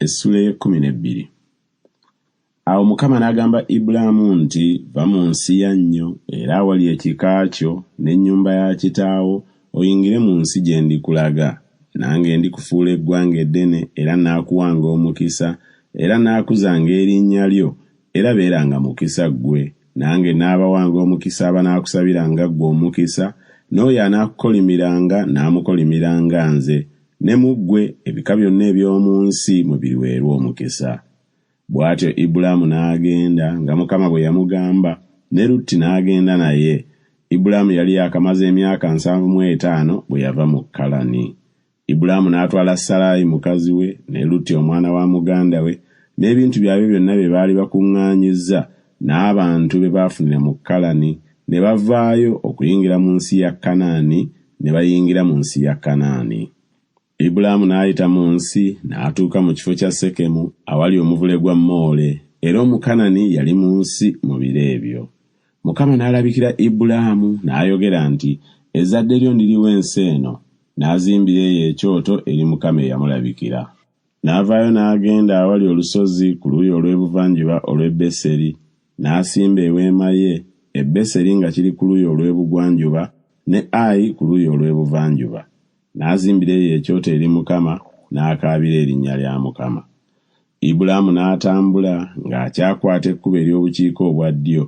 Essuula ey'ekkumi n'ebbiri. Awo Mukama n'agamba Ibulaamu nti, Va mu nsi yannyo, era awali ekika kyo, n'ennyumba ya kitaawo, oyingire mu nsi gye ndikulaga. Nange ndikufuula eggwanga eddene, era naakuwanga omukisa, era naakuzanga erinnya lyo, era beeranga mukisa ggwe. Nange naabawanga omukisa abanaakusabiranga ggwe omukisa, n'oyo anaakukolimiranga naamukolimiranga nze, ne mu ggwe ebika byonna eby'omu nsi mwe biriweerwa omukisa. Bw'atyo Ibulaamu n'agenda, nga Mukama bwe yamugamba, ne Lutti n'agenda naye. Ibulaamu yali yaakamaze emyaka 75 bwe yava mu Kalani. Ibulaamu n'atwala Salaayi mukazi we, ne Lutti omwana wa muganda we, n'ebintu byabwe byonna bye baali bakuŋŋaanyizza, n'abantu be baafunira mu Kalani, ne bavaayo okuyingira mu nsi ya Kanaani, ne bayingira mu nsi ya Kanaani. Ibulaamu n'ayita mu nsi n'atuuka mu kifo kya Sekemu awali omuvule gwa Moole, era Omukanani yali mu nsi mu biro ebyo. Mukama n'alabikira Ibulaamu n'ayogera nti, Ezzadde lyo ndiriwa ensi eno. N'azimbira eyo ekyoto eri Mukama eyamulabikira. N'avaayo n'agenda awali olusozi ku luuyi olw'ebuvanjuba olw'e Beseri, n'asimba eweema ye, e Beseri nga kiri ku luuyi olw'ebugwanjuba, ne Ayi ku luuyi olw'ebuvanjuba. N'azimbira eyo ekyoto eri Mukama, n'akaabira erinnya lya Mukama. Ibulaamu n'atambula ng'akyakwata ekkubo ery'obukiika obwa ddyo,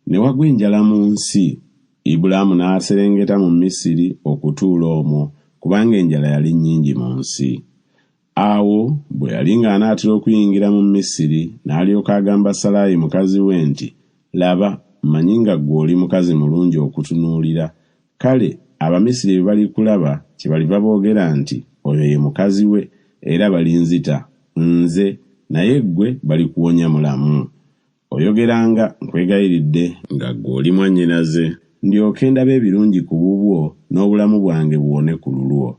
ne wagwa enjala mu nsi. Ibulaamu n'aserengeta mu Misiri okutuula omwo, kubanga enjala yali nnyingi mu nsi. Awo bwe yali ng'anaatera okuyingira mu Misiri, n'alyoka agamba Salaayi mukazi we nti, Laba, mmanyi nga ggwe oli mukazi mulungi okutunuulira, Kale Abamisiri bwe balikulaba, kyebaliva boogera nti, Oyo ye mukazi we, era balinzita, nze, naye ggwe balikuwonya mulamu. Oyogeranga, nkwegayiridde, nga ggwe oli mwannyinaze, ndyoke ndabe ebirungi ku bubwo, n'obulamu bwange buwone ku lulwo.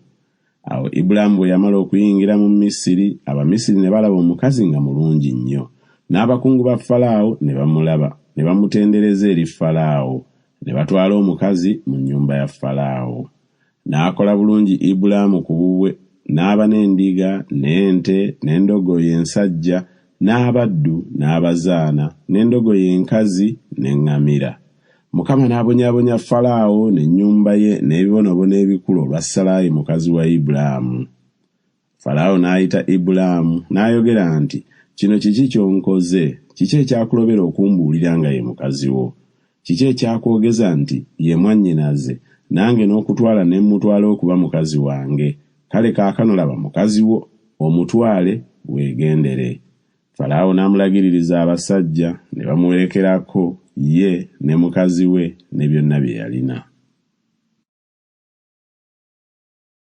Awo Ibulaamu bwe yamala okuyingira mu Misiri, Abamisiri ne balaba omukazi nga mulungi nnyo. N'abakungu ba Falaawo ne bamulaba, ne bamutendereza eri Falaawo. Ne batwala omukazi mu nnyumba ya Falaawo. N'akola bulungi Ibulaamu ku bubwe, n'aba n'endiga, n'ente, n'endogoyi ensajja, n'abaddu, n'abazaana, n'endogoyi enkazi, n'eŋŋamira. Mukama n'abonyaabonya Falaawo n'ennyumba ye n'ebibonoobono ebikulu olwa Salaayi mukazi wa Ibulaamu. Falaawo n'ayita Ibulaamu n'ayogera nti, Kino kiki ky'onkoze? Kiki ekyakulobera okumbuulira nga ye mukazi wo? Kiki ekyakwogeza nti, Ye mwannyinaze, nange n'okutwala ne mmutwala okuba mukazi wange? Kale kaakano laba mukazi wo, omutwale, weegendere. Falaawo n'amulagiririza abasajja, ne bamuwerekerako ye ne mukazi we ne byonna bye yalina.